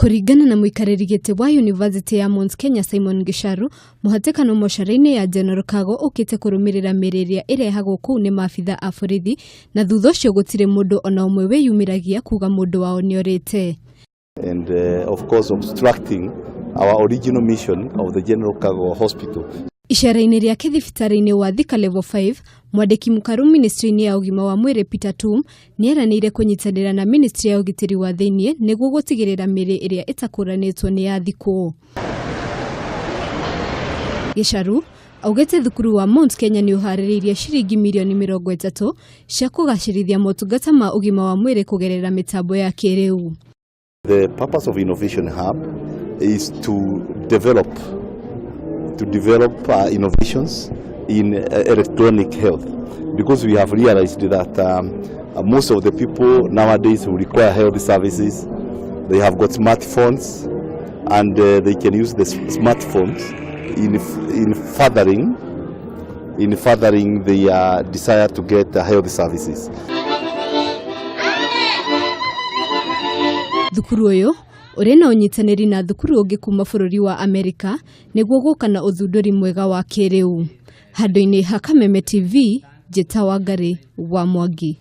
Kũringana na mũikarĩri gĩtĩ wa Yunivasĩtĩ ya Mount Kenya Simon Gicharu, mũhatĩkano mocarĩ-inĩ ya General Kago ũkĩte kũrũmĩrĩra mĩrĩ ĩrĩa ĩrehagwo kũu nĩ maabitha a borithi na thutha ũcio gũtirĩ mũndũ ona ũmwe wĩyumĩragia kuga mũndũ wao nĩorĩte. And of course obstructing our original mission of the General Cargo Hospital. Icera-inĩ rĩake thibitarĩ-inĩ wa Thika Level 5, mwandĩki mũkaru ministry-inĩ ya ũgima wa mwĩrĩ Peter Tum nĩeranĩire kũnyitanĩra na ministry ya ũgitĩri wa thĩinĩ nĩguo gũtigĩrĩra mĩrĩ ĩrĩa ĩtakũranĩtwo nĩ yathikwo. Gĩcaru augĩte thukuru wa Mount Kenya nĩ ũharĩrĩirie ciringi mirioni 30 cia kũgacĩrithia motungata ma ũgima wa mwĩrĩ kũgerera mĩtambo ya kĩrĩu. The purpose of Innovation Hub is to develop innovations in electronic health, because we have realized that most of the people nowadays who require health services, they have got smartphones and they can use the smartphones in furthering the desire to get health services. Thukuru ũyũ ũrĩ na ũnyitanĩri na thukuru ũngĩ kuma bũrũri wa Amerika nĩguo gũka na ũthundũri mwega wa kĩrĩu. Handũ-inĩ ha Kameme TV, Njĩta Wangari wa Mwangi.